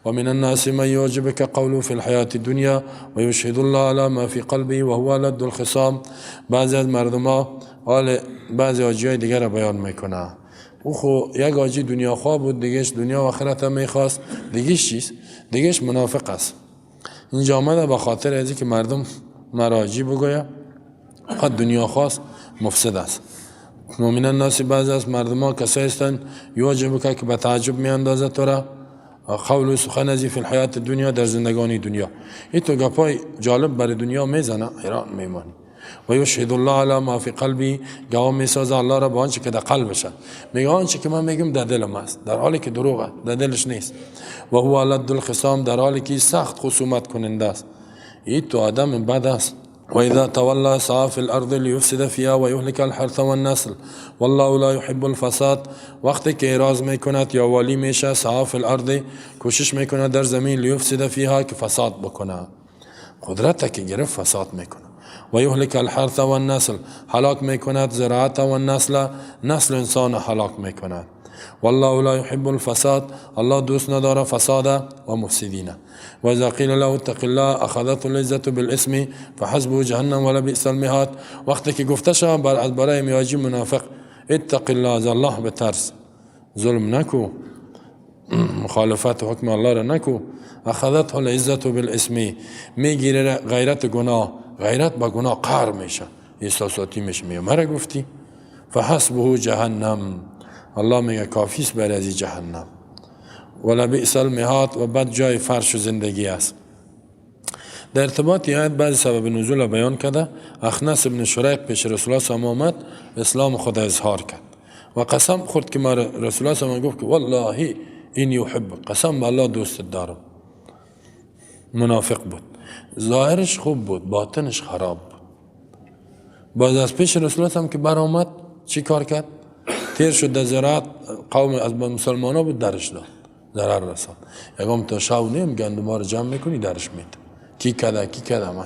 و من الناس من يعجبك قوله في الحياة الدنيا ويشهد الله على ما في قلبه وهو ألد الخصام. بعضی از مردم ها حال بعضی حاجی های دیگر را بیان میکنه. او خو یک حاجی دنیا خواه بود، دیگهش دنیا و آخرت هم میخواست، دیگهش چیست؟ دیگهش منافق است. اینجا آمده به خاطر از که مردم مرا حاجی بگویه، خود دنیا خواست، مفسد است. و من الناس بعضی از مردم ها کسایی هستند یعجبک که به تعجب میاندازه تو را قول و سخن ازی فی الحیات دنیا در زندگانی دنیا. این تو گپای جالب برای دنیا میزنه، حیران میمانی. و یشهد الله علی ما فی قلبی، گواه میسازه الله را به آنچه که در قلبشه. میگه آنچه که من میگم در دلم است، در حالی که دروغه، در دلش نیست. و هو الد الخصام، در حالی که سخت خصومت کننده است. این تو آدم بد است. و اذا تولی سعی فی الارض لیفسد فیها و یهلک الحرث والنسل والله لا يحب الفساد. وقتی که اعراض میکند یا والی میشه، سعی فی الارض کوشش میکند در زمین، لیفسد فیها که فساد بکنه، قدرت که گرفت فساد میکنه. و یهلک الحرث والنسل، هلاک میکند زراعت و نسل، نسل انسان هلاک میکند. والله لا يحب الفساد، الله دوست نداره فساد و مفسدین. و اذا قیل له اتق الله اخذته العزة بالاسم فحسبه جهنم ولبئس المهاد. وقتی که گفته شود برای میاجی منافق اتق الله، از الله بترس، ظلم نکو، مخالفت حکم الله را نکو، اخذته العزة بالاسم، میگیره غیرت گناه، غیرت با گناه قهر میشه، احساساتی میشه، میگه مرا گفتی. فحسبه جهنم، الله میگه کافیست برای از جهنم. ولبئس المهاد، و بد جای فرش و زندگی است. در ارتباط آیت بعضی سبب نزول بیان کرده. اخنس ابن شریق پیش رسول الله صلی آمد، اسلام خود اظهار کرد و قسم خورد که ما رسول الله صلی گفت که والله اینی احبک، قسم به الله دوست دارم. منافق بود، ظاهرش خوب بود، باطنش خراب بود. باز از پیش رسول الله هم که برآمد چی کار کرد؟ تیر شد در زراعت قوم از مسلمان ها بود، درش داد، ضرر رساند. یگام تا شو نیم گندم ها رو جمع میکنی درش میده، کی کده کی کده همه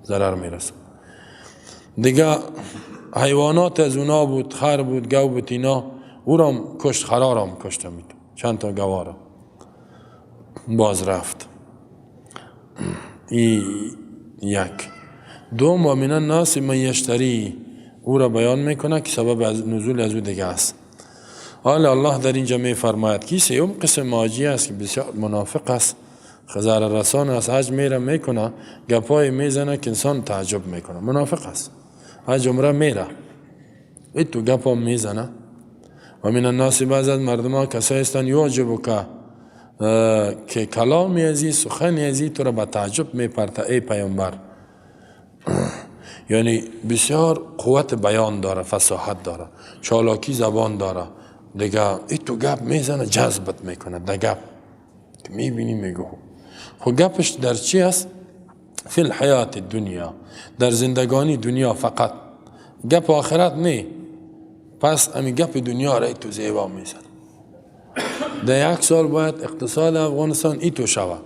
ضرر میرسه. دیگه حیوانات از اونا بود، خر بود، گو بود، اینا او را کشت، خرارم کشته مید، چند تا گوارم باز رفت. ای یک دوم و من الناس من یشتری، او را بیان میکنه که سبب از نزول از او دیگه است. حالا الله در اینجا می فرماید که سیوم قسم ماجی است که بسیار منافق است، ضرر رسان است، حج میره میکنه، گپای میزنه که انسان تعجب میکنه. منافق است، حج عمره میره، ای تو گپا میزنه. و من الناس بعض از مردم ها کسایی هستند یعجبک که کلام ازی سخن ازی تو را به تعجب میپرته ای پیامبر. یعنی بسیار قوت بیان داره، فصاحت داره، چالاکی زبان داره، دیگه ای تو گپ میزنه جذبت میکنه. در گپ که میبینی میگه خب گپش در چی است؟ فی الحیات دنیا، در زندگانی دنیا فقط، گپ آخرت نه. پس امی گپ دنیا را ای تو زیبا میزنه. در یک سال باید اقتصاد افغانستان ای تو شوه،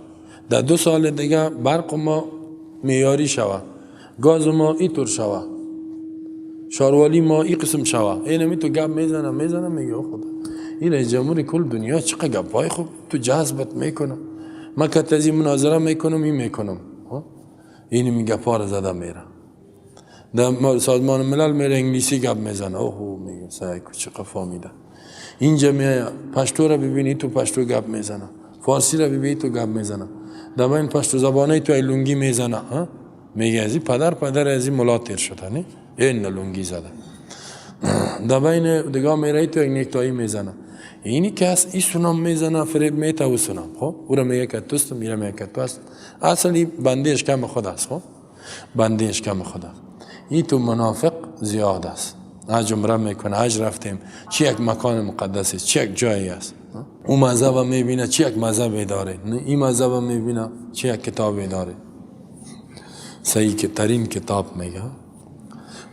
در 2 سال دیگه برق ما معیاری شوه، گاز ما اینطور شوه، شاروالی ما این قسم شوه. اینمی تو گپ میزنه میزنه، میگه خدا این رئیس جمهور کل دنیا چقدر گپای خوب تو جذبت میکنه. من که تزی مناظره میکنم این میکنم، اینی می گپا رو زده میره در سازمان ملل میره انگلیسی گپ میزنه، اوه میگه سعی کو چقدر فهمیده. اینجا میایه پشتو رو ببینی تو پشتو گپ میزنه، فارسی رو ببینی تو گپ میزنه، در بین پشتو زبانه تو لونگی میزنه. ها میگه ازی پدر پدر ازی ملا تیر شده، نه این لونگی زده. در بین دیگه میره تو یک نیکتایی میزنه. اینی که هست این سنام میزنه، فریب میته و سنام. خب او را میگه که توست، میره میگه که تو هست. اصلا این بندیش کم خود است. خب بندیش کم خود است. این تو منافق زیاد است. حج عمره میکنه، حج رفتیم، چی یک مکان مقدس است، چی یک جایی است. او مذهب میبینه چی یک مذهب داره، این مذهب میبینه چی یک کتاب داره. صحیح که ترین کتاب میگه.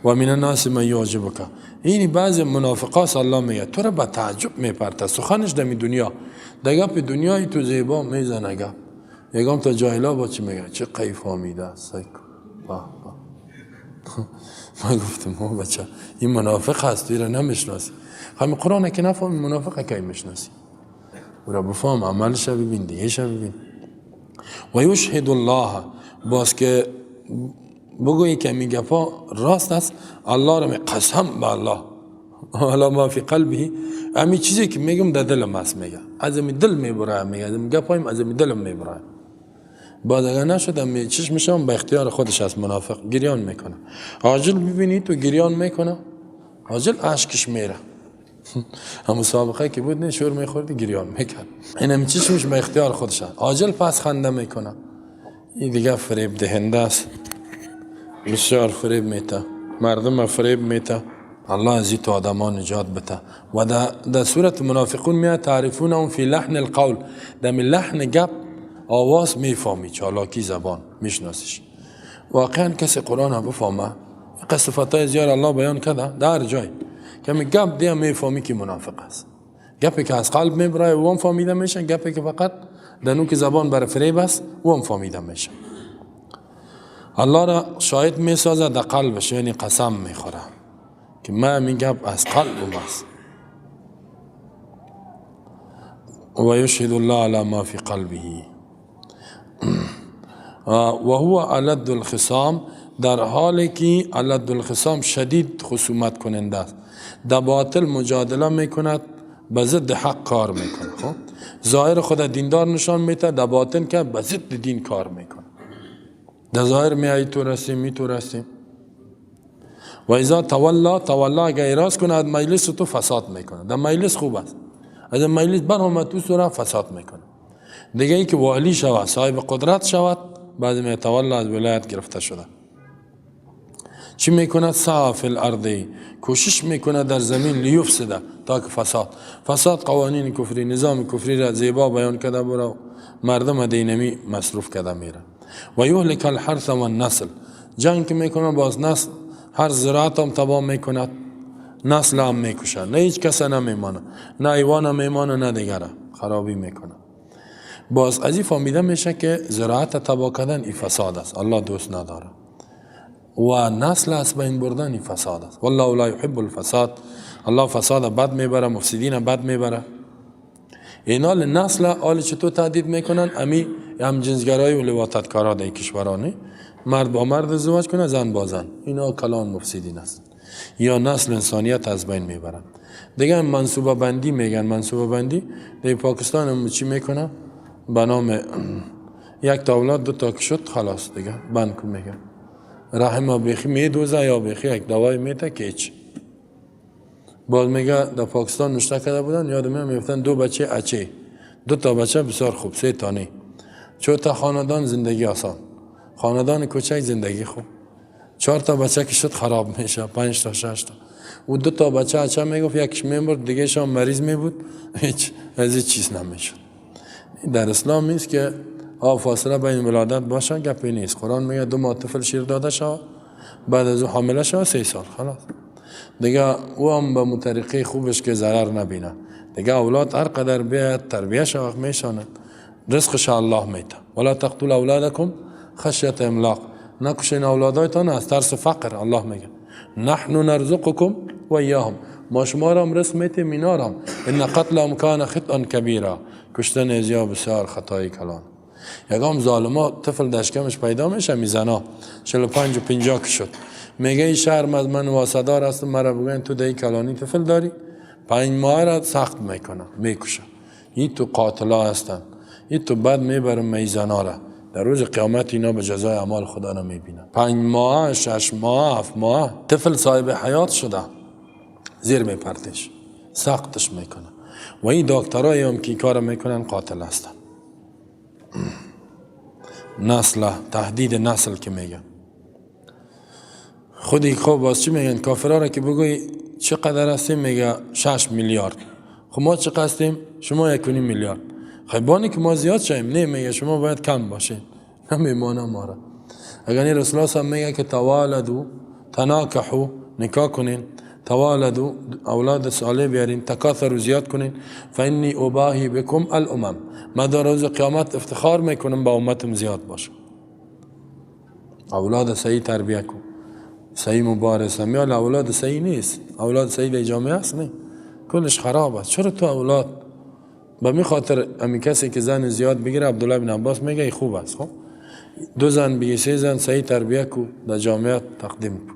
و من الناس من یعجبک. اینی بعضی منافقا الله میگه تو را به تعجب میپرته سخنش دمی دنیا، در گپ دنیای تو زیبا میزنه گپ. یگام تا جاهلا با چی میگه چه قیف فهمیده است. من گفتم ما بچه این منافق هست، تو را نمیشناسی. همین قرآن که نفهمی منافق کی میشناسی. او را بفهم، عملش ببین، دیگه ببین. و یشهد الله، باز که بگویی که می گپا راست است، الله را می قسم به الله علی ما فی قلبه، امی چیزی که میگم در دلم است، میگه از می دل میبره، میگه از می گپایم از می دلم میبره. بعد اگر نشد می چشمشم به اختیار خودش است، منافق گریان میکنه. عاجل ببینی تو گریان میکنه، عاجل اشکش میره. هم مسابقه که بود نه شور میخوردی گریان میکرد. اینم چشمش به اختیار خودش است، عاجل پس خنده میکنه. این دیگه فریب دهنده است، بسیار فریب میته، مردم فریب میته. الله از این تو آدمان نجات بده. و در صورت منافقون میاد تعریفونهم فی لحن القول، در لحن گپ آواز میفهمی، چالاکی زبان میشناسیش. واقعا کسی قرآن هم بفهمه، صفتای زیاد الله بیان کرده در جای که می گپ دیگه میفهمی که منافق است. گپی که از قلب میبره و هم فهمیده میشه، گپی که فقط در نوک زبان بر فریب است و هم فهمیده میشه. الله را شاهد میسازه در قلبش، یعنی قسم میخوره که من این گپ از قلبم است. و یشهد الله علی ما فی قلبه و هو الد الخصام، در حالی که الد الخصام شدید خصومت کننده است، در باطل مجادله میکند، به ضد حق کار میکنه. خب ظاهر خود دیندار نشان میده، در باطن که به ضد دین کار میکنه. در ظاهر میایی تو رسیم می تو رسیم. و اذا تولا، تولا اگر اعراض کنه از مجلس تو فساد میکنه. در مجلس خوب است، از مجلس برآمد تو سورا فساد میکنه. دیگه ای که والی شود، صاحب قدرت شود، بعد می تولا از ولایت گرفته شده. چی میکند؟ سعی فی الارض، کوشش میکنه در زمین، لیفسده، تا که فساد. فساد قوانین کفری، نظام کفری را زیبا بیان کرده برو مردم دینمی مصروف کرده میره. و یهلک الحرث و النسل، جنگ که میکنه باز نسل، هر زراعت هم تباه میکند، نسل هم میکشه، نه هیچ کس نمیمانه، نه ایوان میمانه نه دیگره، خرابی میکنه. باز از این فهمیده میشه که زراعت تباه کردن این فساد است، الله دوست نداره. و نسل از بین بردن این فساد است. والله لا یحب الفساد، الله فساد بد میبره، مفسدین بد میبره. اینا نسل آل چطور تهدید میکنن؟ امی هم جنسگرایی و لواطتکارا در کشورانه، مرد با مرد ازدواج کنه، زن با زن، اینا کلان مفسدین است، یا نسل انسانیت از بین میبرن. دیگه منصوبه بندی میگن، منصوبه بندی در پاکستان هم چی میکنه؟ به نام یک تا اولاد دو تا که شد خلاص دیگه بند کن میگن. رحم بیخی میدوزه یا بیخی یک دوای میته که هیچ. باز میگه در پاکستان نشته کرده بودن، یادم میاد میگفتن دو بچه اچه، دو تا بچه بسیار خوب، سه تا نه، چهار تا خاندان زندگی آسان، خاندان کوچک زندگی خوب، چهار تا بچه که شد خراب میشه، پنج تا شش تا. و دو تا بچه اچه میگفت یکیش میمرد دیگه شام مریض میبود، هیچ از هیچ چیز نمیشد. در اسلام نیست که فاصله بین ولادت باشه، گپی نیست. قرآن میگه 2 ماه طفل شیر داده شود، بعد از او حامله شود 3 سال خلاص دیگه. او هم به مطریقه خوبش که ضرر نبینه دیگه. اولاد هر قدر بیاد تربیه شود میشاند، رزقش الله میده. ولا تقتلوا اولادکم خشیت املاق، نکشین اولادایتان از ترس فقر. الله میگه نحن نرزقکم و ایاهم، ما شما را هم رزق میتیم اینا را هم. ان قتلهم کان خطأ کبیرا، کشتن ازیا بسیار خطای کلان. یکم ظالما طفل دشکمش پیدا میشه، میزنا 45 و 50 که شد، میگه این شرم از من واسدار هستم، مرا بگوین تو دی کلانی طفل داری، 5 ماه را سخت میکنه میکشه. این تو قاتلا هستن، این تو بد میبرم میزنا را. در روز قیامت اینا به جزای اعمال خدا نمیبینن. 5 ماه، 6 ماه، 7 ماه طفل صاحب حیات شده، زیر میپرتش، سختش میکنه. و این دکترایی هم که کار میکنن قاتل هستن. نسل، تهدید نسل که میگن. خودی خب باز چی میگن؟ کافرها را که بگوی چقدر هستیم، میگه 6 میلیارد. خب ما چقدر هستیم؟ شما 1.5 میلیارد. خب بانی که ما زیاد شیم، نه میگه شما باید کم باشین، نمیمانه ما را. اگر این رسول الله میگه که توالدو تناکحو، نکاح کنین، توالدو اولاد صالح بیارین، تکاثر زیاد کنین، فانی اباهی بكم الامم، ما در روز قیامت افتخار میکنم با امتم زیاد باشه. اولاد صحیح تربیه کن، صحیح مبارزه. میال اولاد صحیح نیست، اولاد صحیح در جامعه است نه، کلش خراب است. چرا تو اولاد به می خاطر امی کسی که زن زیاد بگیره، عبدالله بن عباس میگه خوب است. خب 2 زن بگی 3 زن صحیح تربیه کو در جامعه تقدیم کو،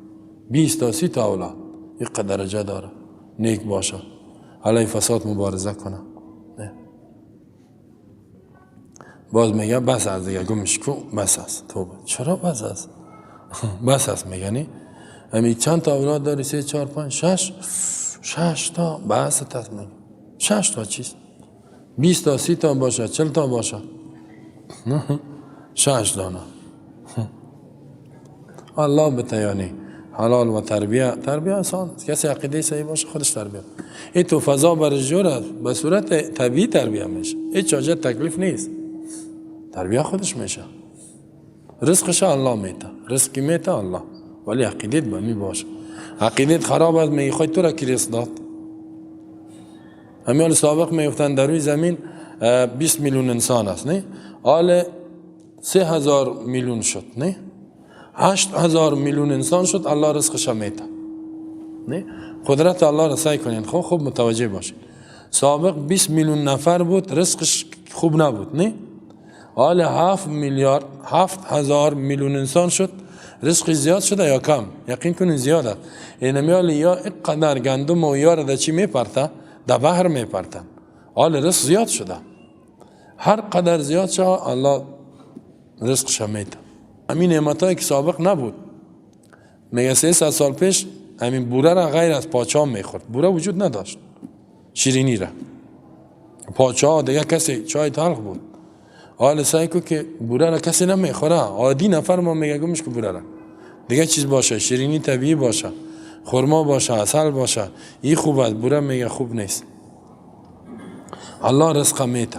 20 تا 30 تا اولاد یک درجه داره، نیک باشه، علیه فساد مبارزه کنه. نه باز میگه بس از دیگه، گمش کو بس است. توبه. چرا بس است؟ بس است میگه نی؟ امی چند تا اولاد داری؟ 3 4 5 6 6 تا بس است میگه. 6 تا چیست؟ 20 تا 30 تا باشه، 40 تا باشه، 6 دانه. الله بتیانی حلال و تربیه. تربیه آسان است، کسی عقیده صحیح باشه خودش تربیه. این تو فضا برش جور است، به صورت طبیعی تربیه میشه، هیچ حاجت تکلیف نیست، تربیه خودش میشه. رزقش الله میته، رزقی میته الله، ولی عقیدت به می باشه. عقیدت خراب است، میگه خود تو را کی رزق داد؟ همیال سابق میگفتن در روی زمین 20 میلیون انسان است، نه؟ حال 3000 میلیون شد، نه؟ 8000 میلیون انسان شد، الله رزقش میته، نه؟ قدرت الله را سعی کنین، خوب متوجه باشین. سابق 20 میلیون نفر بود، رزقش خوب نبود، نه؟ حال 7 میلیارد 7000 میلیون انسان شد، رزق زیاد شده یا کم؟ یقین کنین زیاد است. اینمیال یا اینقدر گندم و یا را در چی میپرته؟ در بحر میپرتن. حال رزق زیاد شده، هر قدر زیاد شده الله رزقش میده. همین نعمتایی که سابق نبود، میگه 300 سال پیش همین بوره را غیر از پاچا میخورد، بوره وجود نداشت، شیرینی را پاچا دیگه کسی چای تلخ بود. حال سعی کو که بوره را کسی نمیخوره، عادی نفر ما میگه گمش که بوره را دیگه چیز باشه، شیرینی طبیعی باشه، خرما باشه، عسل باشه، این خوب است، بوره میگه خوب نیست. الله رزق میده.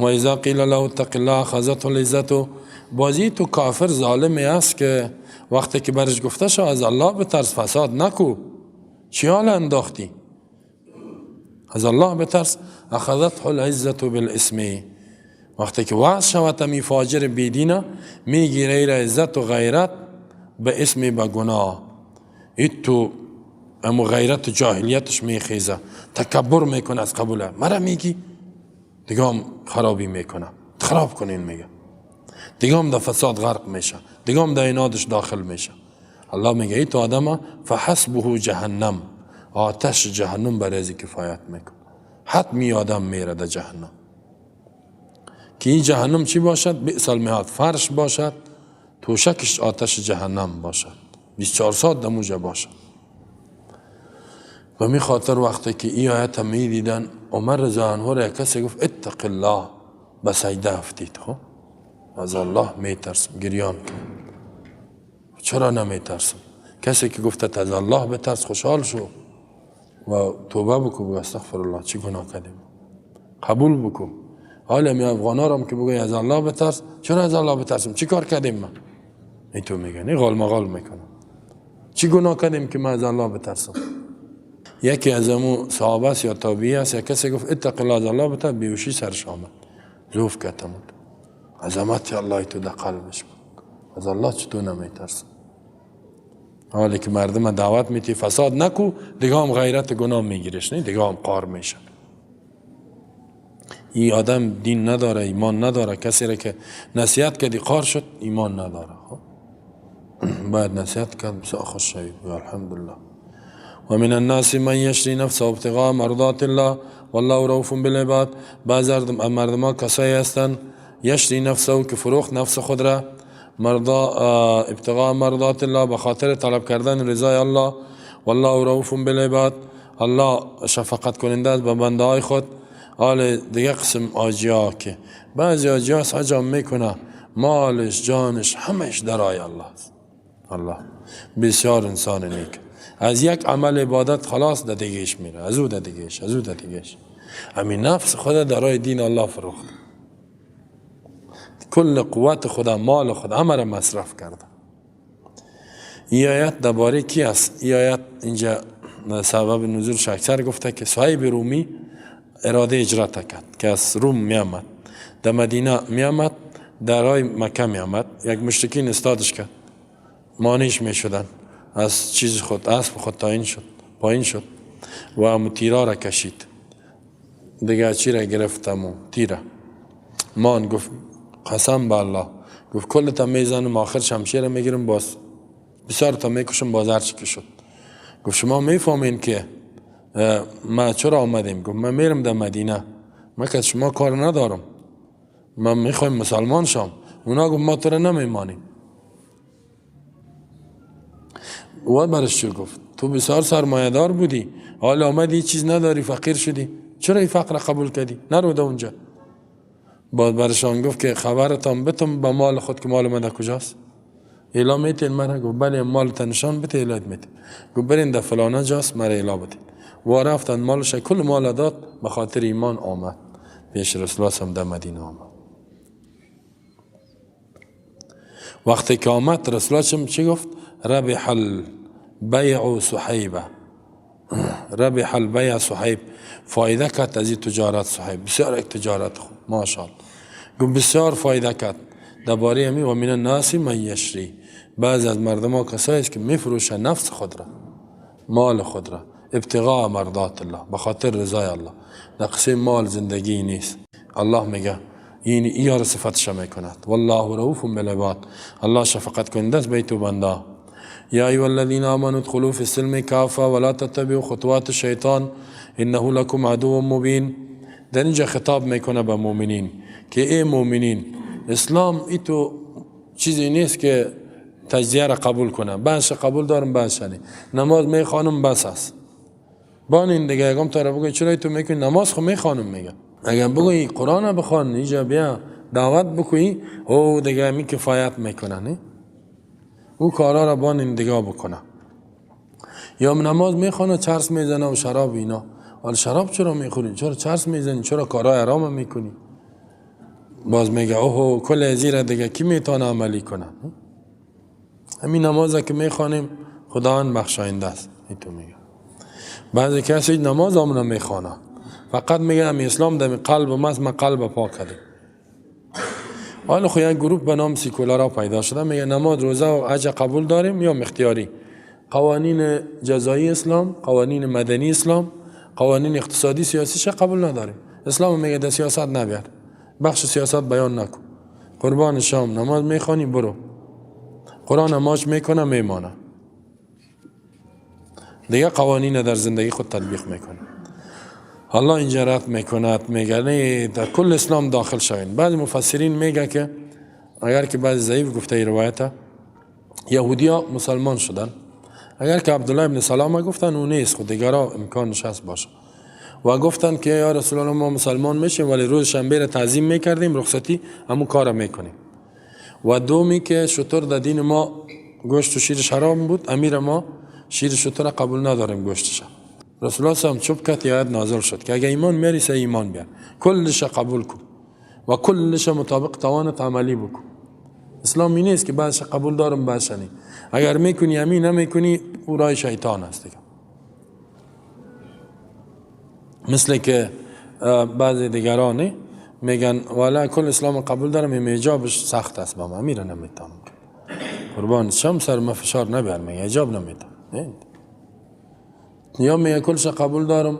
و اذا قیل له اتق الله اخذته العزة. بازی تو کافر ظالمی است که وقتی که برش گفته شو از الله بترس، فساد نکو، چی حال انداختی؟ از الله بترس. اخذته العزة بالاسم. وقتی که وعظ شود می فاجر بیدینه میگیره ایره عزت و غیرت به اسم به گناه. ایت تو امو غیرت جاهلیتش میخیزه، تکبر میکنه از قبوله، مرا میگی دیگه هم خرابی میکنه، خراب کنین میگه، دیگه هم در فساد غرق میشه، دیگه هم در اینادش داخل میشه. الله میگه ای تو آدم فحسبه جهنم، آتش جهنم برای ازی کفایت میکنه، حتمی آدم میره در جهنم. که این جهنم چی باشد؟ بئس المهاد، فرش باشد، توشکش آتش جهنم باشد، 24 ساعت در موجه باشد. و می خاطر وقتی که این آیت می دیدن، عمر رضی الله عنه را کسی گفت اتق الله، به سجده افتید. خب از الله می ترسم، گریان کرد. چرا نمی ترسم؟ کسی که گفته از الله بترس خوشحال شو و توبه بکو، بگو استغفر الله چی گناه کردیم، قبول بکو. حالا می افغانا را که بگوی از الله بترس، چرا از الله بترسم؟ چی کار کردیم من؟ ای تو میگن، این غال مغال میکنم، چی گناه کردیم که من از الله بترسم؟ یکی از امو صحابه است یا تابعی است یا کسی گفت اتق الله، از الله بترس، بیهوشی سرش آمد، ضعف کرد، عظمت الله تو در قلبش بود، از الله چطور نمیترسم؟ حالی که مردم دعوت میتی فساد نکو، دیگه هم غیرت گناه میگیرش، نه دیگه هم قار میشه. این آدم دین نداره، ایمان نداره، کسی را که نصیحت کردی قار شد، ایمان نداره. خب باید نصیحت کرد، بسیار خوش شوید، الحمدلله. و من الناس من یشری نفسه ابتغاء مرضات الله والله رؤوف بالعباد. بعض مردم ها کسایی هستند یشری نفسه که فروخت نفس خود را، مرضا ابتغاء مرضات الله، به خاطر طلب کردن رضای الله. والله رؤوف بالعباد، الله شفقت کننده است به بنده های خود. حال دیگه قسم آجیا که بعضی آجیا حجام میکنه، مالش جانش همش در راه الله است. الله بسیار انسان نیک، از یک عمل عبادت خلاص در دیگهش میره، از او در دیگهش، از او در دیگهش. همین نفس خود در راه دین الله فروخت، کل قوت خدا، مال خود همه را مصرف کرده. این آیت درباره کی است؟ این آیت اینجا سبب نزولش اکثر گفته که صهیب رومی اراده هجرت کرد که از روم میامد در مدینه میامد، در راه مکه میامد، یک مشرکین استادش کرد، مانعش میشدن از چیز خود، اسب خود تاین شد، پایین شد و تیرا را کشید، دیگه چی را گرفتم و تیره مان. گفت قسم به الله، گفت کل تا میزنم آخر شمشیر میگیرم باز بسیار تا میکشم باز هرچی که شد. گفت شما میفهمین که ما چرا آمدیم؟ گفت من میرم در مدینه، من که شما کار ندارم، من میخوایم مسلمان شم. اونا گفت ما تو را نمیمانیم. او برش چی گفت؟ تو بسیار سرمایه دار بودی، حالا آمدی چیز نداری، فقیر شدی، چرا این فقر قبول کردی؟ نرو ده اونجا. بعد برشان گفت که خبرتان بتم به مال خود که مال من در کجاست؟ اعلا میتین مرا؟ گفت بله مال تنشان بته اعلایت میتین. گفت برین در فلانه جاست مرا اعلا بتین. و رفتن مالش کل مال داد، به خاطر ایمان آمد پیش رسول الله در مدینه آمد. وقتی که آمد رسول الله چی گفت؟ ربح البیع صحیبه، ربح البیع صحیب، فایده کرد از این تجارت صحیب، بسیار یک تجارت خوب ماشاءالله. گفت بسیار فایده کرد درباره همی. و من الناس من یشری، بعض از مردم ها کسایی است که میفروشن نفس خود را، مال خود را، ابتغاء مرضات الله، به خاطر رضای الله. در قصه مال زندگی نیست. الله میگه این ایار صفتش میکند، والله رؤوف بالعباد، الله شفقت کننده است به تو بنده. یا ایها الذین آمنوا ادخلوا فی السلم کافه ولا تتبعوا خطوات الشیطان انه لکم عدو مبین. در اینجا خطاب میکنه به مؤمنین که ای مؤمنین، اسلام ای تو چیزی نیست که تجزیه را قبول کنه، بعضش قبول دارم بعضش نه، نماز میخوانم بس است. بان این دیگه اگم تا را بگوی چرا تو میکنی نماز خو میخوانم، میگه اگر بگویی قرآن بخوان اینجا بیا دعوت بکنی او دیگه می کفایت میکنه، نه او کارا را بان این دیگه بکنه. یا نماز میخوانه چرس میزنه و شراب اینا، حالا شراب چرا میخوری؟ چرا چرس میزنی؟ چرا کارای حرام میکنی؟ باز میگه اوه کل زیر دیگه کی میتونه عملی کنه؟ همین نماز که میخوانیم خداوند بخشاینده است. این تو میگه بعضی کسی نماز هم نمیخوانه، فقط میگه هم اسلام در قلب ماست، ما قلب پاک کردیم. حالا خو یک گروه به نام سیکولارا پیدا شده، میگه نماز روزه و حج قبول داریم یا اختیاری، قوانین جزایی اسلام، قوانین مدنی اسلام، قوانین اقتصادی سیاسیش قبول نداریم. اسلام میگه در سیاست نبیار، بخش سیاست بیان نکن، قربان شام نماز میخوانی برو، قرآن نماز میکنه میمانه، دیگه قوانین در زندگی خود تطبیق میکنه. الله اینجا رد میکند، میگه نه در کل اسلام داخل شوین. بعضی مفسرین میگه که اگر که بعضی ضعیف گفته ای روایت، یهودی ها مسلمان شدن، اگر که عبدالله ابن سلام گفتن اون نیست، خود دیگرا امکانش هست باشه، و گفتن که یا رسول الله ما مسلمان میشیم ولی روز شنبه را تعظیم میکردیم، رخصتی همون کار میکنیم. و دومی که شتر در دین ما گوشت و شیرش حرام بود، امیر ما شیر شتر قبول نداریم گوشتش. رسول الله هم چوب کرد، آیت نازل شد که اگه ایمان میاری سه ایمان بیار، کلش قبول کن و کلش مطابق توانت عملی بکن. اسلام این نیست که بعضش قبول دارم بعضش نه. اگر میکنی همین، نمیکنی او رای شیطان است دیگه. مثل که بعضی دیگران میگن والا کل اسلام قبول دارم، این حجابش سخت است با من، میره نمیتونم، قربان شم سر ما فشار نبر، میگه حجاب نمیتونم. یا میگه کلش قبول دارم،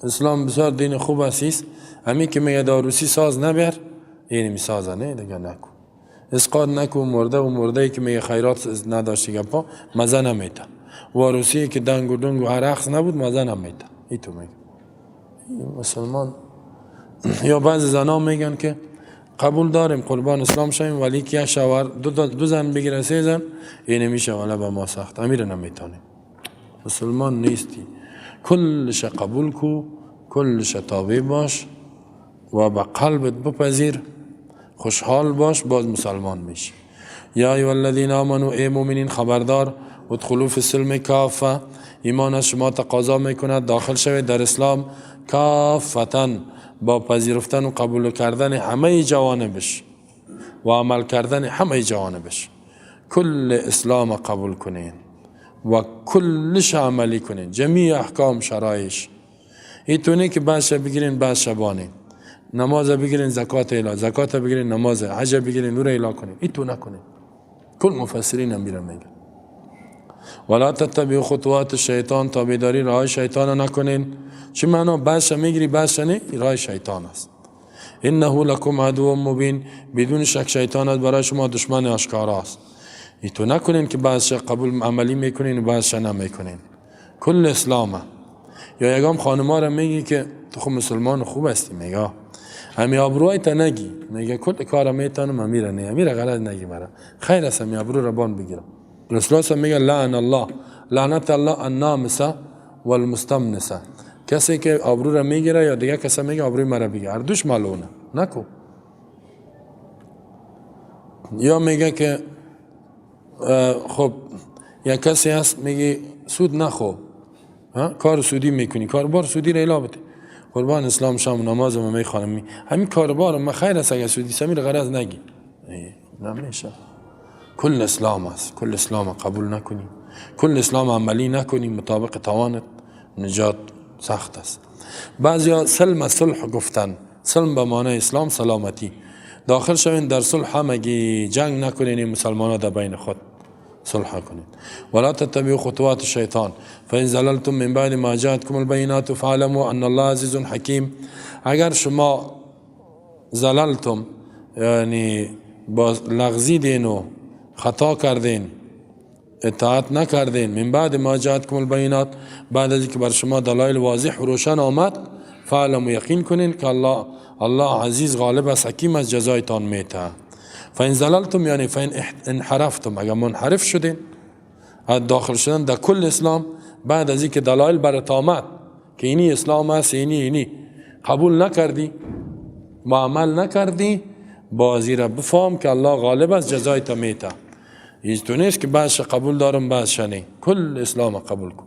اسلام بسیار دین خوب است، همین که میگه داروسی ساز نبر، اینی میسازه نه دیگه نکن، اسقاط نکن مرده و مرده ای که میگه خیرات نداشتی گپا مزه نمیته، واروسی که دنگ و دنگ و هر رقص نبود مزه نمیته. ای تو میگه مسلمان. یا بعضی زنا میگن که قبول داریم قربان اسلام شویم ولی که شوهر دو زن بگیره سه زن این میشه ولی به ما سخت، امیر نمیتونیم. مسلمان نیستی، کلش قبول کو، کلش تابع باش و به قلبت بپذیر، خوشحال باش، باز مسلمان میشی. یا ایها الذین آمنوا، ای مؤمنین خبردار، ادخلوا فی السلم کافه، ایمان از شما تقاضا میکند داخل شوید در اسلام کافتن، با پذیرفتن و قبول کردن همه جوانبش و عمل کردن همه جوانبش. کل اسلام قبول کنین و کلش عملی کنین، جمیع احکام شرایش. ایتونه که بعض بگیرین بعض بانین، نماز بگیرین زکات اعلا، زکات بگیرین نماز، حج بگیرین نور اعلا کنین، ایتو نکنین. کل مفسرین هم میرن میگن. ولا تتبعوا خطوات الشیطان، تابعداری راه شیطان نکنین. چه معنا؟ بعضش میگیری بعضش نه، راه شیطان است. انه لکم عدو مبین، بدون شک شیطان است برای شما دشمن آشکارا است. ایتو نکنین که بعضش قبول عملی میکنین و بعضش نمیکنین. کل اسلامه. یا یگام خانما را میگی که تو خب مسلمان خوب هستی، میگه همی آبروی تا نگی، میگه کل کارا میتونم امیره نه، امیره غلط نگی مرا، خیر است همی آبرو را بان بگیرم. رسول الله میگه لعن الله، لعنت الله النامسه والمستمنسه، کسی که آبرو را میگیره یا دیگه کسی میگه آبروی مرا بگیر، هر دوش ملعونه نکو. یا میگه که خب یا کسی هست میگه سود نخو، کار سودی میکنی، کاربار سودی را اعلام بده، قربان اسلام شام نماز ما میخوانم، همین کاربار ما خیر است اگه سودی سمیر غرض نگی، نمیشه. کل اسلام است، کل اسلام قبول نکنی، کل اسلام عملی نکنی مطابق توانت، نجات سخت است. بعضیا سلم صلح گفتن، سلم به معنی اسلام سلامتی، داخل شوین در صلح همگی، جنگ نکنین مسلمان ها در بین خود صلح کنید. ولا تتبعوا خطوات الشیطان فإن زللتم من بعد ما جاءتكم البينات فاعلموا ان الله عزیز حکیم. اگر شما زللتم یعنی با لغزیدین و خطا کردین، اطاعت نکردین، من بعد ما جاءتكم البينات، بعد از اینکه بر شما دلایل واضح و روشن آمد، فاعلموا یقین کنین که الله عزیز غالب است، حکیم است، جزایتان میته. فإن زللتم یعنی فإن انحرفتم، اگر منحرف شدین از داخل شدن در کل اسلام، بعد از اینکه دلایل برات آمد که اینی اسلام است، اینی قبول نکردی، معامل نکردی، بازی را بفهم که الله غالب است، جزایت میته. هیچ تو نیست که بعضش قبول دارم بعضش نه، کل اسلام قبول کن.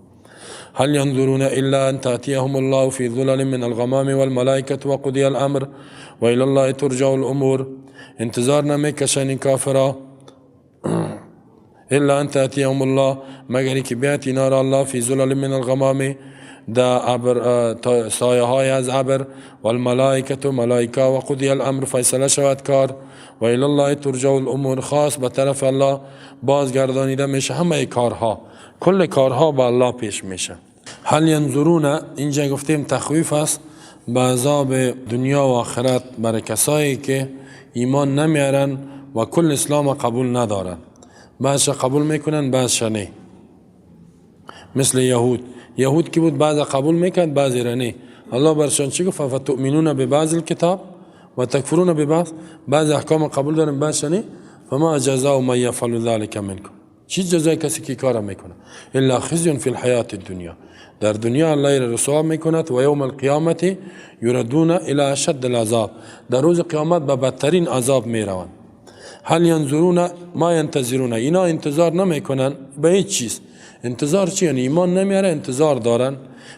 هل ينظرون إلا أن تأتيهم الله في ظلل من الغمام والملائكة وقضي الأمر وإلى الله ترجع الأمور. انتظار نمیکشن این کافرا الا ان تأتيهم الله، مگر که بیات اینا را الله فی ظلل من الغمام، دا ابر سایه های از ابر، والملائکة ملائکه، و قضی الامر فیصله شود کار، و الی الله ترجع الامور، خاص به طرف الله بازگردانیده میشه همه کارها، کل کارها به الله پیش میشه. هل ینظرون، اینجا گفتیم تخویف است به عذاب دنیا و آخرت برای کسایی که ایمان نمیارن و کل اسلام قبول ندارن، بعضش قبول میکنن بعضش نه. مثل یهود، یهود کی بود بعض قبول میکرد بعضی را نه. الله برشان چی گفت؟ فتؤمنون ببعض الکتاب و تکفرون ببعض، بعض احکام قبول دارن بعضش نه. فما جزاء من یفعل ذلك منکم، چی جزای کسی که کار میکنه؟ الا خزی فی الحیات الدنیا، در دنیا الله را رسوا میکند، و یوم القیامت یردون الی اشد العذاب، در روز قیامت به بدترین عذاب میروند. هل ینظرون ما ینتظرون، اینا انتظار نمیکنن به هیچ چیز. انتظار چی؟ یعنی ایمان نمیاره انتظار دارن،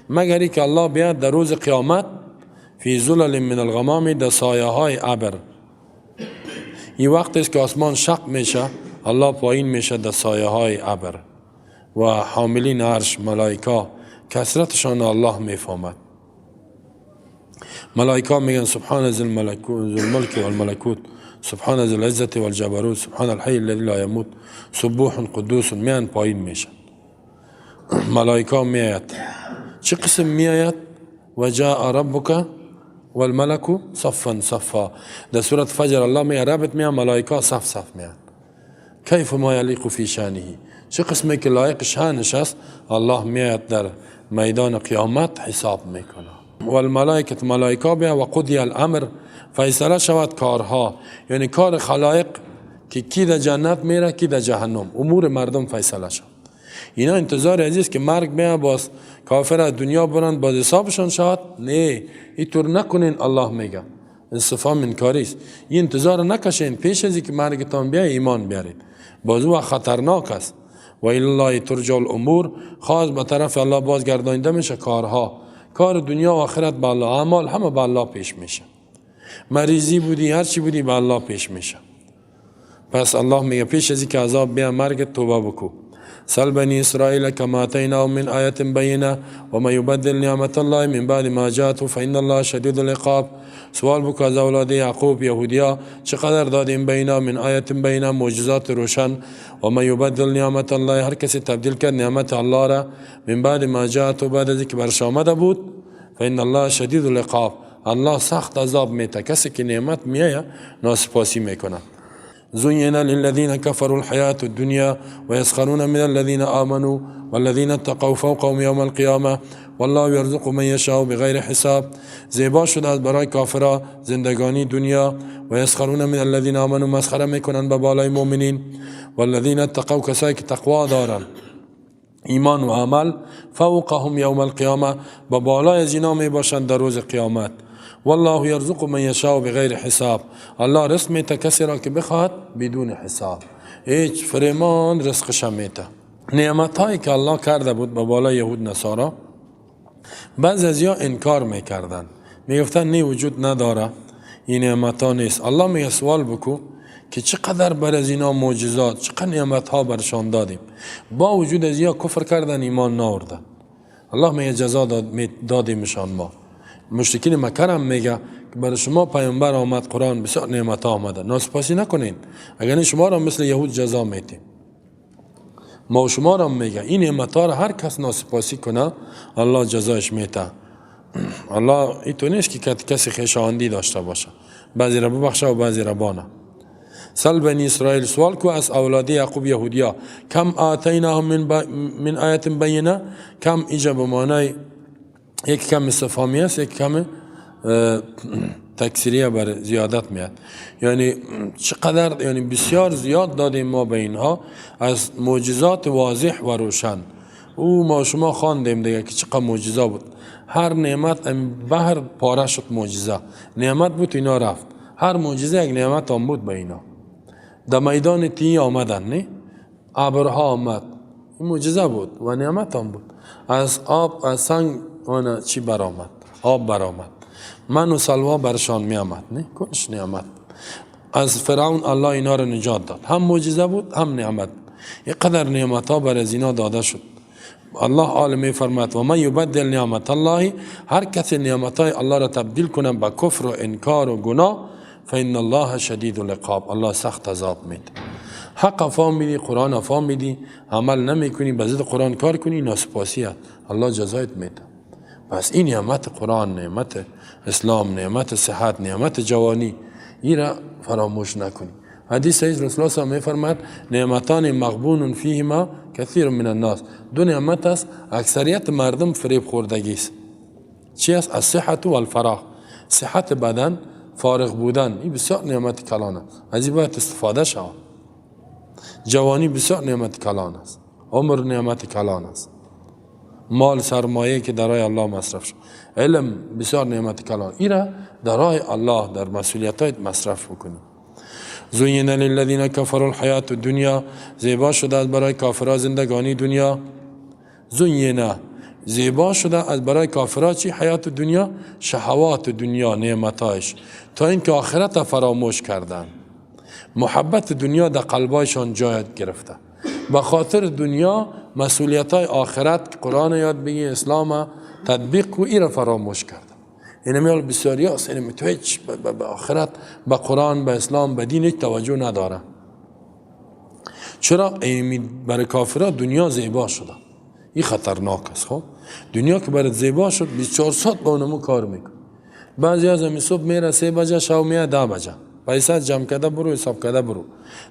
مگر اینکه الله بیاد در روز قیامت فی ظلل من الغمام، در سایه های ابر. این وقت است که آسمان شق میشه، الله پایین میشه در سایه های ابر و حاملین عرش ملائکه کثرتشان الله میفهمد. ملائکه میگن سبحان ذی الملک والملکوت، سبحان ذی العزة والجبروت، سبحان الحی الذی لا یموت، سبوح قدوس. میان پایین میشن ملائکه میآید. چه قسم میآید؟ و جاء ربک والملک صفا صفا. در سورة فجر الله میگه ربت میاد، ملائکه صف صف میاد. کیف ما یلیق فی شانه، چه قسمی که لایق شانش است الله میاد در میدان قیامت حساب میکنه. والملائکه ملائکه بیا، و قضی الامر فیصله شود کارها، یعنی کار خلایق که کی در جنت میره کی در جهنم، امور مردم فیصله شد. اینا انتظار عزیز که مرگ بیا باز کافر از دنیا برند باز حسابشان شود، نه اینطور نکنین. الله میگه استفهام انکاری است، این انتظار نکشین، پیش از اینکه مرگتان بیا ایمان بیارید، باز او خطرناک است. و الی الله ترجع الامور، خاص به طرف الله بازگردانیده میشه کارها، کار دنیا و آخرت به الله، اعمال همه به الله پیش میشه. مریضی بودی هر چی بودی به الله پیش میشه. پس الله میگه پیش از اینکه عذاب بیا مرگ توبه بکو. سل بني إسرائيل كما آتيناهم من آية بينة ومن يبدل نعمة الله من بعد ما جاءته فإن الله شديد العقاب. سوال بکن از اولاد یعقوب یهودیا چقدر دادیم بینا من آیت بینه، معجزات روشن. و من یبدل نعمت الله، هر کسی تبدیل کرد نعمت الله را من بعد ما جاءته، بعد از اینکه برش آمده بود، فإن الله شدید العقاب، الله سخت عذاب میده. کسی که نعمت میایه ناسپاسی میکنه. زين للذين كفروا الحياة الدنيا ويسخرون من الذين آمنوا والذين اتقوا فوقهم يوم القيامة والله يرزق من يشاء بغير حساب. زیبا شده از برای کافرا زندگانی دنیا، و یسخرون من الذين آمنوا، مسخره میکنن به بالای مؤمنین، والذین اتقوا، کسایی که تقوا دارن، ایمان و عمل، فوقهم یوم القیامه، به بالای از اینا می باشند در روز قیامت. والله یرزق من یشاء بغیر حساب، الله رزق میته کسی را که بخواهد بدون حساب، هیچ فرمان رزقش میته. نعمت هایی که الله کرده بود به بالای یهود نصارا، بعض از یا انکار میکردن، میگفتن نه وجود نداره، این نعمت ها نیست. الله میگه سوال بکو که چقدر بر از اینا معجزات، چقدر نعمت ها برشان دادیم، با وجود از یا کفر کردن، ایمان ناوردن. الله میگه جزا دادیمشان. ما مشرکین مکه هم میگه که برای شما پیامبر آمد، قرآن، بسیار نعمت ها آمده، ناسپاسی نکنین، اگر شما را مثل یهود جزا میتیم. ما و شما را میگه این نعمت ها را هر کس ناسپاسی کنه الله جزایش میته. الله ایتو نیست که کسی خویشاوندی داشته باشه، بعضی را ببخشه و بعضی را بانه. سل بنی اسرائیل، سوال کو از اولاد یعقوب یهودیا، کم آتیناهم من آیت بینه. کم ایجا به معنای یک کم استفهامی است، یک کم تکثیریه بر زیادت میاد، یعنی چقدر، یعنی بسیار زیاد دادیم ما به اینها از معجزات واضح و روشن. او ما شما خواندیم دیگه که چقدر معجزه بود. هر نعمت بحر پاره شد، معجزه نعمت بود اینا رفت. هر معجزه یک نعمت هم بود به اینا. در میدان تی آمدن، نه ابرها آمد، این معجزه بود و نعمت هم بود. از آب از سنگ آن چی برآمد، آب برآمد، من و سلوا برشان می آمد، نه کلش نعمت. از فرعون الله اینا رو نجات داد، هم معجزه بود هم نعمت. اینقدر نعمت ها بر از اینا داده شد. الله عالم می فرماید و من یبدل نعمت الله، هر کسی نعمت های الله را تبدیل کنه به کفر و انکار و گناه، فإن الله شدید العقاب، الله سخت عذاب میده. حق فهمیدی، قرآن فهمیدی، عمل نمیکنی، به ضد قرآن کار کنی، ناسپاسی است، الله جزایت میده. پس این نعمت قرآن، نعمت اسلام، نعمت صحت، نعمت جوانی، این را فراموش نکنی. حدیث صحیح رسول الله صلی میفرماد نعمتان مغبون فیهما کثیر من الناس، دو نعمت است اکثریت مردم فریب خوردگی است. چی است؟ الصحت و الفراغ، صحت بدن، فارغ بودن، این بسیار نعمت کلان است، از این باید استفاده شود. جوانی بسیار نعمت کلان است، عمر نعمت کلان است، مال سرمایه که در راه الله مصرف شد، علم بسیار نعمت کلان، این را در راه الله در مسئولیت های مصرف بکنیم. زین للذین کفروا الحیات الدنیا، زیبا شده از برای کافرها زندگانی دنیا. زین زیبا شده از برای کافرها چی؟ حیات دنیا، شهوات دنیا، نعمتایش، تا اینکه آخرت فراموش کردن. محبت دنیا در قلبایشان جای گرفته، به خاطر دنیا مسئولیت های آخرت، قرآن یاد بگی، اسلام تطبیق کو، ای را فراموش کردن. این میال بسیاری هست، این تو هیچ به آخرت، به قرآن، به اسلام، به دین هیچ توجه نداره. چرا؟ برای کافرها دنیا زیبا شده، این خطرناک است. خب دنیا که برات زیبا شد 24 ساعت با اونمو کار میکن. بعضی از همین صبح میره 3 بجه، شب میره 10 بجه، پیسه جمع کرده برو، حساب کرده برو،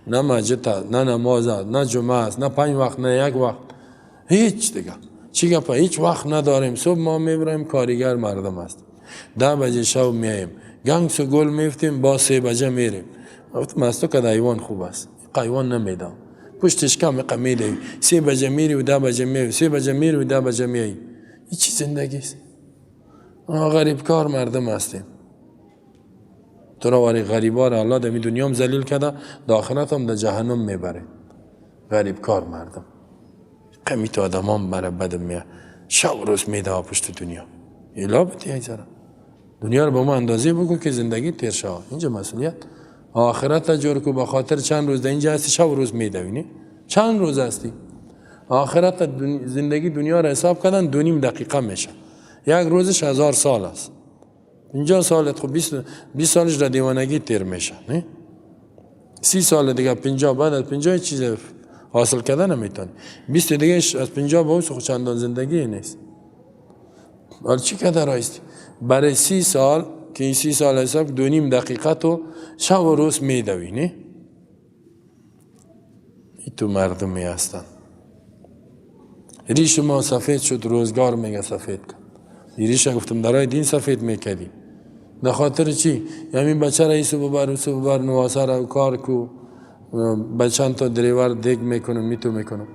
نه مسجد، نه نماز، نه جمعه است، نه 5 وقت، نه یک وقت، هیچ دیگه. چی گپه؟ هیچ وقت نداریم. صبح ما میبریم کارگر مردم است، 10 بجه شب میایم، گنگس و گل میفتیم، با 3 بجه میریم. گفتم از تو که ایوان خوب است، ایوان نمیدم، پشتش کم میدهی، 3 بجه میری و 10 بجه میای، 3 بجه میری و 10 بجه میای. این چی زندگی است؟ ما غریب کار مردم هستیم. تو را وری غریبا را الله در دنیا هم ذلیل کرده، در آخرت هم در جهنم میبره. غریب کار مردم قمیت آدم هم برای بدم میاد، شب روز میده پشت دنیا. ایلا بتی ای زره دنیا رو به ما اندازه بگو که زندگی تیر شود. اینجا مسئولیت آخرت جور کو، به خاطر چند روز در اینجا هستی، شب روز میدوینی، چند روز هستی. آخرت زندگی دنیا را حساب کردن 2.5 دقیقه میشه. یک روزش 1000 سال است. 50 سالت خب 20 سالش در دیوانگی تیر میشه، نه؟ 30 سال دیگه 50، بعد از 50 چیز حاصل کردن نمیتونی. 20 دیگه از 50 به خود چندان زندگی نیست. حالا چی کده رایستی؟ برای 30 سال که این 30 سال حساب 2.5 دقیقه تو شب و روز میدوی، نه؟ این تو مردمی هستن. ریش ما سفید شد، روزگار میگه سفید کن. ریش گفتم درای دین سفید میکردی. در خاطر چی؟ یعنی بچه را ایسو ببر، اوسو ببر، نواسه را کار کو، بچه تا دریور دیگ میکنم، میتو میکنم.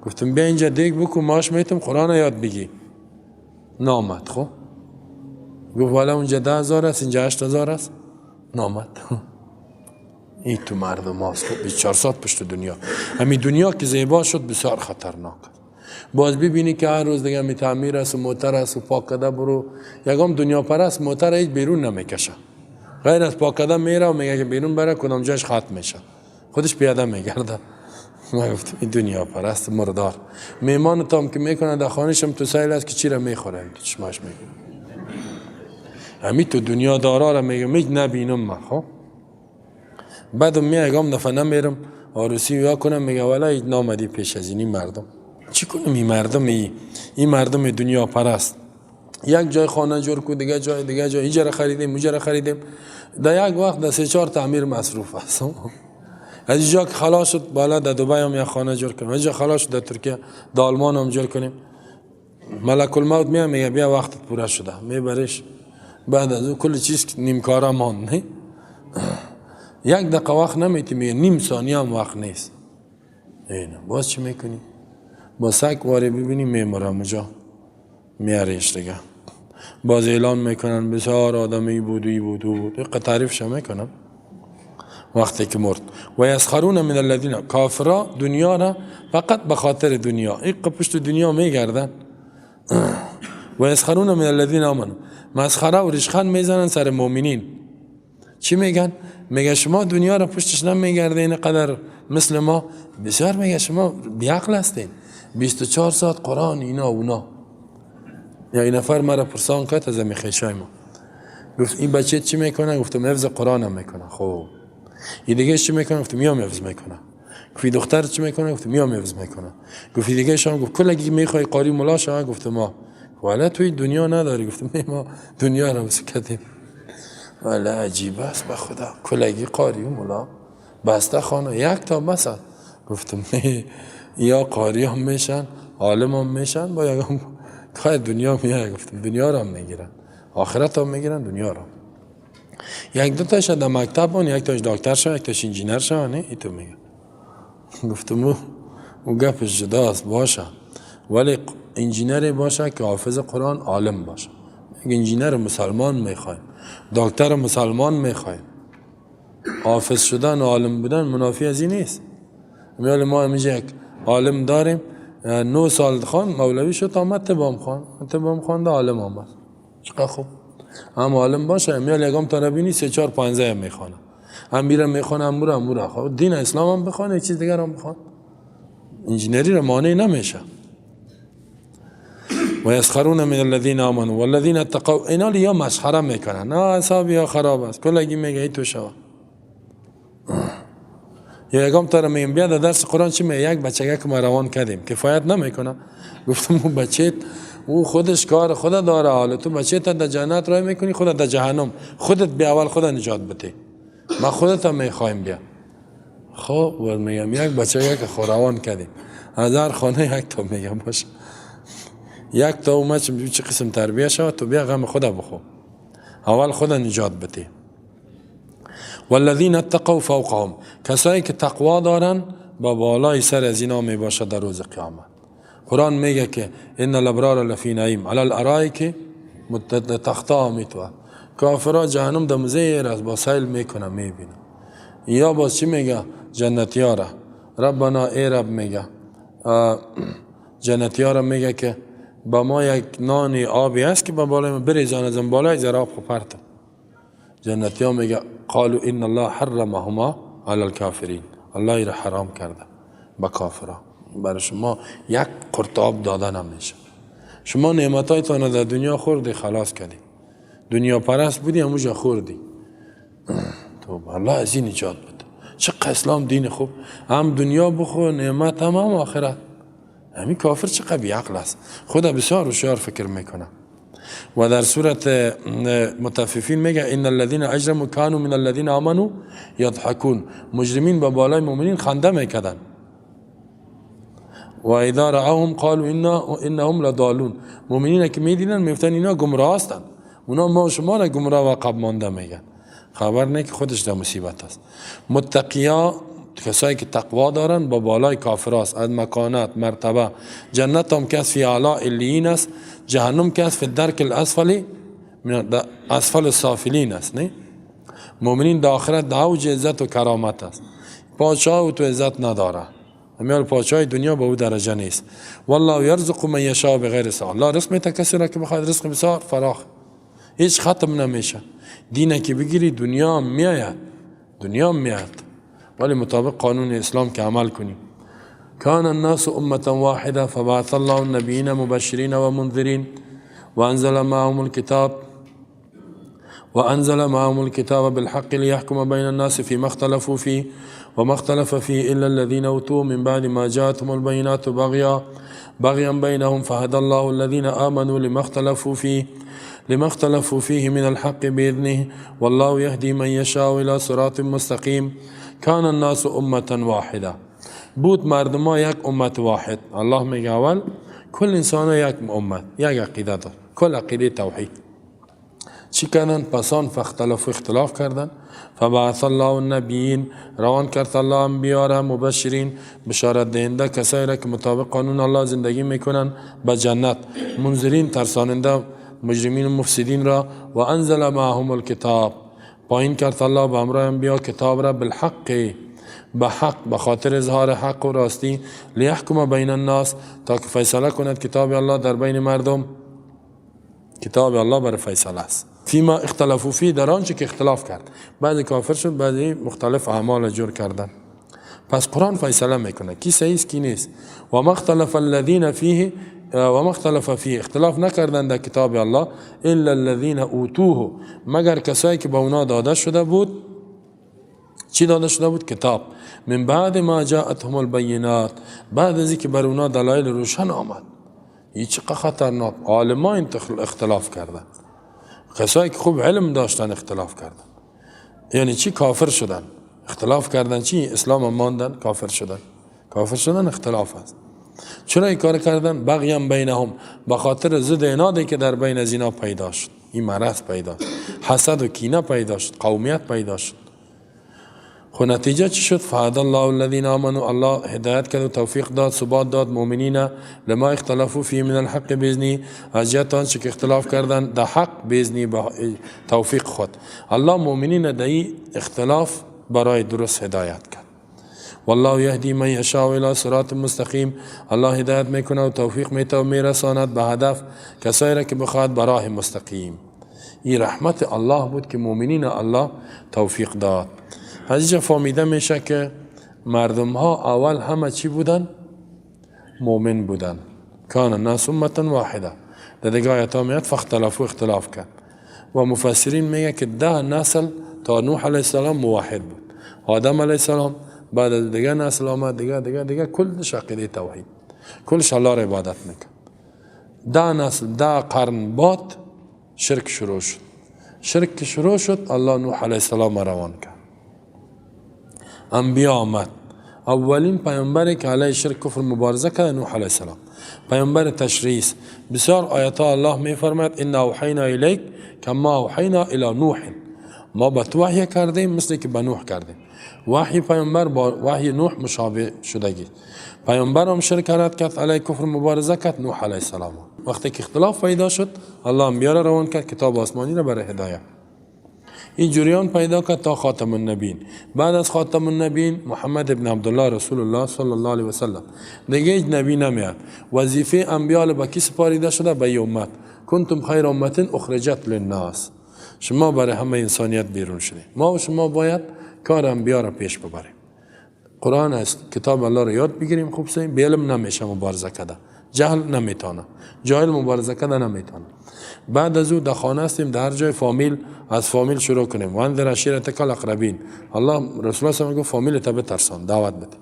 گفتم بیا اینجا دیگ بکن، ماش میتم قرآن یاد بگی. نامد. خب گفت والا اونجا 10,000 است، اینجا 8,000 است. نامد. این تو مردم هاست. خب 24 ساعت پشت دنیا. همین دنیا که زیبا شد بسیار خطرناک. باز ببینی که هر روز دیگه می تعمیر است و موتر است و پاک کده برو. یکم دنیا پرست موتر هیچ بیرون نمیکشه، غیر از پاک کده میره و میگه که بیرون بره کدام جاش ختم میشه، خودش پیاده میگرده. ما گفتم این دنیا پرست مردار. میمان تام که میکنه در خانه‌شم تو سیل است که چی را میخوره، تو چشماش میگه. همین تو دنیا دارا را میگه میج نبینم من. خب بعدم میگم دفعه نمیرم عروسی یا کنم، میگه والا هیچ نامدی پیش از این مردم. چی کنم این مردم، این مردم دنیا پرست. یک جای خانه جور کو، دیگه جای، دیگه جای، اینجا را خریدیم، اونجا را خریدیم. در یک وقت در 3-4 تعمیر مصروف است. از اینجا که خلاص شد بالا در دبی هم یک خانه جور کنیم، اینجا خلاص شد در ترکیه، در آلمان هم جور کنیم. ملک الموت میاد میگه بیا وقتت پوره شده، میبرش. بعد از اون کل چیز نیمکاره ماند. نه یک دقیقه وقت نمیتی، میگه نیم ثانیه هم وقت نیست. اینه باز چی میکنی؟ با سگ واری ببینی میمرم اونجا، میاریش دیگه. باز اعلان میکنن بسیار آدمی بود ای بود او بود، اینقدر تعریفش میکنم وقتی که مرد. و یسخرون من الذین، کافرا دنیا را فقط به خاطر دنیا، اینقدر پشت دنیا میگردن. و یسخرون من الذین آمنوا، مسخره و ریشخند میزنن سر مؤمنین. چی میگن؟ میگه شما دنیا را پشتش نمیگرده اینقدر مثل ما. بسیار میگه شما بیعقل هستین، 24 ساعت قرآن اینا اونا. یا این نفر مرا پرسان کرد از خیشای ما، گفت این بچه چی میکنه؟ گفتم حفظ قرآن هم میکنه. خب این دیگه چی میکنه؟ گفتم میام حفظ میکنه. گفت دختر چی میکنه؟ گفتم میام حفظ میکنه. گفت دیگه شام، گفت کلگی میخوای قاری ملا شوی؟ گفتم ما والا توی دنیا نداری. گفتم ما دنیا رو سکتیم. والا عجیب است به خدا، کلگی قاری و ملا بسته خانه یک تا بس. گفتم یا قاری هم میشن، عالم هم میشن، با یکم کار دنیا میاد. گفتم دنیا رو هم میگیرن، آخرت هم میگیرن، دنیا رو. یک دو تاش در مکتب اون، یک تاش دکتر شد، یک تاش انجینر شد، نه ایتو میگه. گفتم او گپش جداست باشه، ولی انجینر باشه که حافظ قرآن عالم باشه. یک انجینر مسلمان میخوایم، دکتر مسلمان میخوایم. حافظ شدن و عالم بودن منافی از این نیست. میال ما همیشه یک عالم داریم، 9 سال خوان مولوی شد، آمد تبام خوان، تبام خوانده عالم آمد. چقدر خوب هم عالم باشه. میال یکم تا نبینی 3 4 5 هم میخوانه، هم میره میخوانه، هم میره هم میره. خب دین اسلام هم بخوانه، چیز دیگر هم بخوان، انجینری رو مانع نمیشه. و یسخرون من الذین آمنوا والذین اتقوا، اینا یا مسخره میکنن، نه اعصاب یا خراب است، کلگی میگه ای تو شوا. یا یکم تا میگم بیا در درس قرآن چی میگه، یک بچگه که ما روان کردیم کفایت نمیکنه. گفتم اون بچه او خودش کار خدا داره، حالا تو بچه تا در جنت رای میکنی، خودت در جهنم، خودت بیا اول خدا نجات بده، ما خودت هم میخوایم بیا. خب میگم یک بچه که روان کردیم از هر خانه یک تا میگم باشه، یک تا اومد چه قسم تربیه شود، تو بیا غم خدا بخو، اول خدا نجات بده. والذین اتقوا فوقهم، کسایی که تقوا دارن با بالای سر از اینا می باشه در روز قیامت. قرآن میگه که ان الابرار لفی نعیم علی الارائک تختا میتوه. کافرا جهنم در مزیر است، با سیل میکنه میبینه. یا باز چی میگه؟ جنتیارا ربنا ای رب میگه، جنتیارا میگه که با ما یک نانی آبی هست که با بالای ما بریزان از بالای زراب خو پرت. جنتی ها میگه قالوا ان الله حرمهما علی الکافرین، الله را حرام کرده با کافرا. برای شما یک قرتاب داده نمیشه. شما نعمتایتان در دنیا خوردی، خلاص کردی، دنیا پرست بودی، همونجا خوردی. تو الله از این نجات بده. چقدر اسلام دین خوب، هم دنیا بخور نعمت، هم آخرت. همین کافر چقدر بیعقل است، خدا بسیار هوشیار فکر میکنه. و در سورت متففین میگه ان الذين اجرموا كانوا من الذين آمنوا يضحكون. مجرمین به بالای مؤمنین خنده میکردن. و اذا رأوهم قالوا انهم لضالون. مؤمنین که میدیدن میگفتن اینا گمراه هستند، اونا ما شما را گمراه و عقب مانده میگن. خبر نه که خودش در مصیبت است. متقیا کسایی که تقوا دارن با بالای کافراست، از مکانات مرتبه. جنت هم کس فی اعلی علیین است، جهنم کس فی الدرک الاسفل اسفل السافلین است. نه مؤمنین در آخرت در اوج عزت و کرامت است. پادشاه او تو عزت نداره، همیال پادشاه دنیا به او درجه نیست. والله یرزق من یشاء بغیر حساب. الله رزق میده کسی را که بخواد، رزق بسیار فراخ، هیچ ختم نمیشه. دینه که بگیری دنیا میآید، دنیا میآید، ولی مطابق قانون اسلام که عمل کنیم. کان الناس امة واحدة فبعث الله النبیین مبشرین و منذرین وانزل معهم الكتاب وانزل معهم الكتاب بالحق ليحكم بين الناس فيما اختلفوا فيه وما اختلف فيه الا الذين اوتوا من بعد ما جاءتهم البينات بغيا بينهم فهدى الله الذين آمنوا لما اختلفوا فيه من الحق بإذنه والله يهدي من يشاء إلى صراط مستقيم. كان الناس أمة واحدة. بود مردم ها یک امت واحد. الله میگه اول کل انسان یک امت، یک عقیده دار، کل عقیده توحید. چی کردن؟ پسان فاختلفوا، اختلاف کردن. فبعث الله النبیین، روان کرد الله انبیا را، مبشرین، بشارت دهنده کسایی را که مطابق قانون الله زندگی میکنن به جنت، منذرین، ترساننده مجرمین و مفسدین را. و انزل معهم الکتاب، پایین کرد الله به همراه انبیا کتاب را، بالحق، به حق، به خاطر اظهار حق و راستی، لیحکم بین الناس، تا که فیصله کند کتاب الله در بین مردم. کتاب الله بر فیصله است. فیما اختلفوا فی، در آنچه که اختلاف کرد. بعضی کافر شد، بعضی مختلف اعمال جور کردن. پس قرآن فیصله میکنه کی صحیح است کی نیست. و ما اختلف الذین فیه و ما اختلف فیه، اختلاف نکردن در کتاب الله، الا الذین اوتوه، مگر کسایی که به اونا داده شده بود. چی داده شده بود؟ کتاب. من بعد ما جاءتهم البینات، بعد از اینکه بر اونا دلایل روشن آمد. این چقدر خطرناک. عالمان اختلاف کردن، کسایی که خوب علم داشتن اختلاف کردن. یعنی چی؟ کافر شدن، اختلاف کردن. چی؟ اسلام ماندن، کافر شدن. کافر شدن اختلاف است. چرا این کار کردن؟ بغیم بینهم، به خاطر ضد عنادی که در بین از اینا پیدا شد. این مرض پیدا شد، حسد و کینه پیدا شد، قومیت پیدا شد. خب نتیجه چی شد؟ فهد الله الذین آمنوا، الله هدایت کرد و توفیق داد، ثبات داد مؤمنین، لما اختلفوا فیه من الحق باذنه، از جهت آنچه که اختلاف کردن در حق باذنه، به توفیق خود. الله مؤمنین در این اختلاف برای درست هدایت کرد. والله یهدی من یشاء الی صراط مستقیم، الله هدایت میکنه و توفیق میده و میرساند به هدف کسایی را که بخواهد به راه مستقیم. این رحمت الله بود که مؤمنین الله توفیق داد. از اینجا فهمیده میشه که مردم ها اول همه چی بودن؟ مؤمن بودن. کان الناس امة واحده. در دیگه آیت ها میاد فاختلفوا، اختلاف کرد. و مفسرین میگه که 10 نسل تا نوح علیه السلام موحد بود، آدم علیه السلام بعد از دیگه نسل آمد، دیگه دیگه دیگه کلش عقیده توحید، کلش الله را عبادت میکرد. 10 نسل، 10 قرن بعد شرک شروع شد. شرک که شروع شد الله نوح علیه السلام روان کرد، انبیا آمد. اولین پیامبری که علیه شرک کفر مبارزه کرد نوح علیه السلام، پیامبر تشریع است. بسیار آیات الله میفرماید ان اوحینا الیک کما اوحینا الی نوح، ما به تو وحی کردیم مثل که به نوح کردیم. وحی پیامبر با وحی نوح مشابه شدگی. پیامبر هم شرک رد کرد، علیه کفر مبارزه کرد نوح علیه السلام. وقتی که اختلاف پیدا شد الله انبیا را روان کرد، کتاب آسمانی را برای هدایت. این جریان پیدا کرد تا خاتم النبیین. بعد از خاتم النبیین محمد ابن عبدالله رسول الله صلی الله علیه و سلم. دیگه هیچ نبی نمیاد. وظیفه انبیا به کی سپاریده شده؟ به امت. کنتم خیر امت اخرجت للناس. شما برای همه انسانیت بیرون شده. ما و شما باید کار انبیا را پیش ببریم. قرآن است، کتاب الله رو یاد بگیریم. خوب سیم بی علم نمیشه مبارزه کرده، جهل نمیتونه، جاهل مبارزه کرده نمیتونه. بعد از او در خانه هستیم، در هر جای فامیل، از فامیل شروع کنیم. وانذر عشیرتک الاقربین، الله رسول الله صلی گفت فامیل تا بترسان، دعوت بده.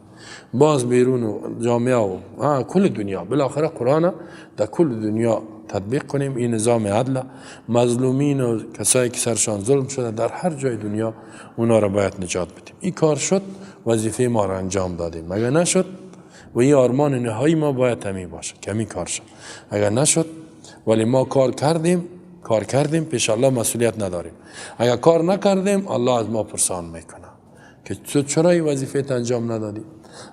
باز بیرون و جامعه و کل دنیا، بالاخره قرآن در کل دنیا تطبیق کنیم. این نظام عدل، مظلومین و کسایی که سرشان ظلم شده در هر جای دنیا، اونا را باید نجات بدیم. این کار شد، وظیفه ما را انجام دادیم. اگر نشد، و این آرمان نهایی ما باید همین باشه که همین کار شد. اگر نشد ولی ما کار کردیم، کار کردیم، پیش الله مسئولیت نداریم. اگر کار نکردیم، الله از ما پرسان میکنه که تو چرا این وظیفه انجام ندادی؟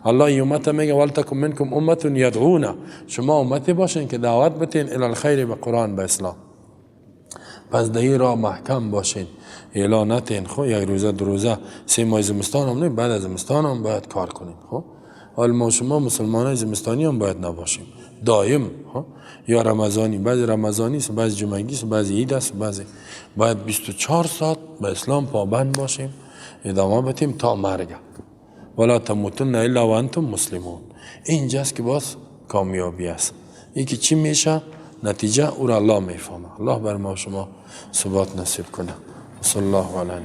الله این امت میگه ولتکن منکم امة یدعون، شما امتی باشین که دعوت بتین الی الخیر، به قرآن، به اسلام. پس در این راه محکم باشین، اعلان نتین. خب یک روزه، 2 روزه، 3 ماه زمستان هم نه، بعد از زمستان هم باید کار کنین. خب حال ما شما مسلمان های زمستانی هم باید نباشیم، دایم خب یا رمضانی، بعضی رمضانی است، بعضی جمعگی است، بعضی عید است، بعضی باید 24 ساعت به اسلام پابند باشیم، ادامه بدیم تا مرگ. ولا تموتن الا وانتم مسلمون. اینجاست که باز کامیابی است. یکی چی میشه نتیجه، او را الله میفهمه. الله بر ما شما ثبات نصیب کنه. صلی الله علیه.